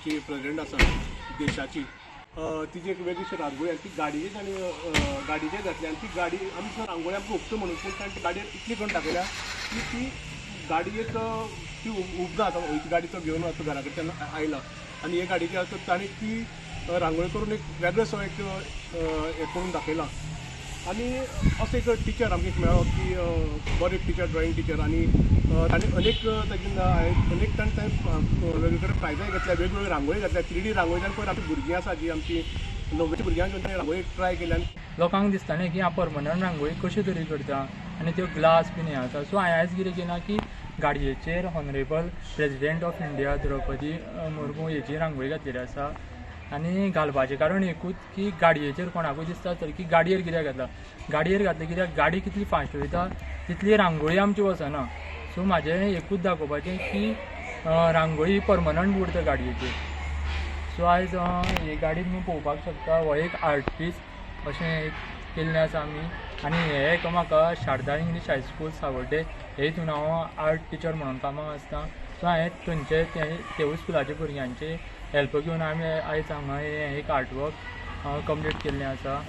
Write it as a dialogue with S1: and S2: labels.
S1: आमची प्रेजिडेंट आसा देशाची, तिजी एक वेगळीशी रांगोळी आनी ती गाडयेक आनी गाडयेचेर घातली आनी ती गाडी आमी रांगोळी आमकां हुपता म्हणून, पूण ताणें गाडयेर इतली करून दाखयल्या की ती गाडयेक ती उबना. आतां ही गाडी तो घेवन आतां घरा कडच्यान आयला आनी हे गाडयेचेर आतां ताणें ती रांगोळी करून एक वेगळोसो एक हें करून दाखयला. आनी असो एक टिचर आमकां एक मेळ्ळो की बरो एक टिचर, ड्रॉइंग टिचर, आनी ताणें अनेक ताजे अनेक ताणें थंय वेगळे कडेन प्रायजाय घेतल्या, वेगवेगळ्यो रांगोळी घातल्या, 3D रांगोळी. ताणें पयर आमची भुरगीं आसा जी आमची णव्वेच्या भुरग्यांक घेवन ताणें रांगोळी ट्राय केली. आनी
S2: लोकांक दिसतालें की हांव परमनंट रांगोळी कशी तरी करता आनी त्यो ग्लास बीन हें आसा. सो हांवें आयज कितें केलां की गाडयेचेर honourable president of India Draupadi Murmu हेची रांगोळी घातलेली आसा. आनी घालपाचें कारण एकूच की गाडयेचेर कोणाकूय दिसता तर की गाडयेर कित्याक घातला, गाडयेर घातलें कित्याक गाडी कितली फास्ट वयता तितली रांगोळी आमची वचना. सो म्हाजें एकूच दाखोवपाचें की रांगोळी ही परमनंट उरता गाडयेचेर. सो आयज ही गाडी तुमी पळोवपाक शकता, हो एक आर्ट पीस अशें एक केल्लें आसा आमी. आनी हें एक म्हाका शारदा इंग्लीश हायस्कूल सावर्डे हे हितून हांव आर्ट टिचर म्हणून कामाक आसता. सो हांवें थंयचे तेवूय स्कुलाचे भुरग्यांचे हेल्प घेवन आमी आयज हांगा हें एक आर्ट वर्क कंप्लीट केल्लें आसा.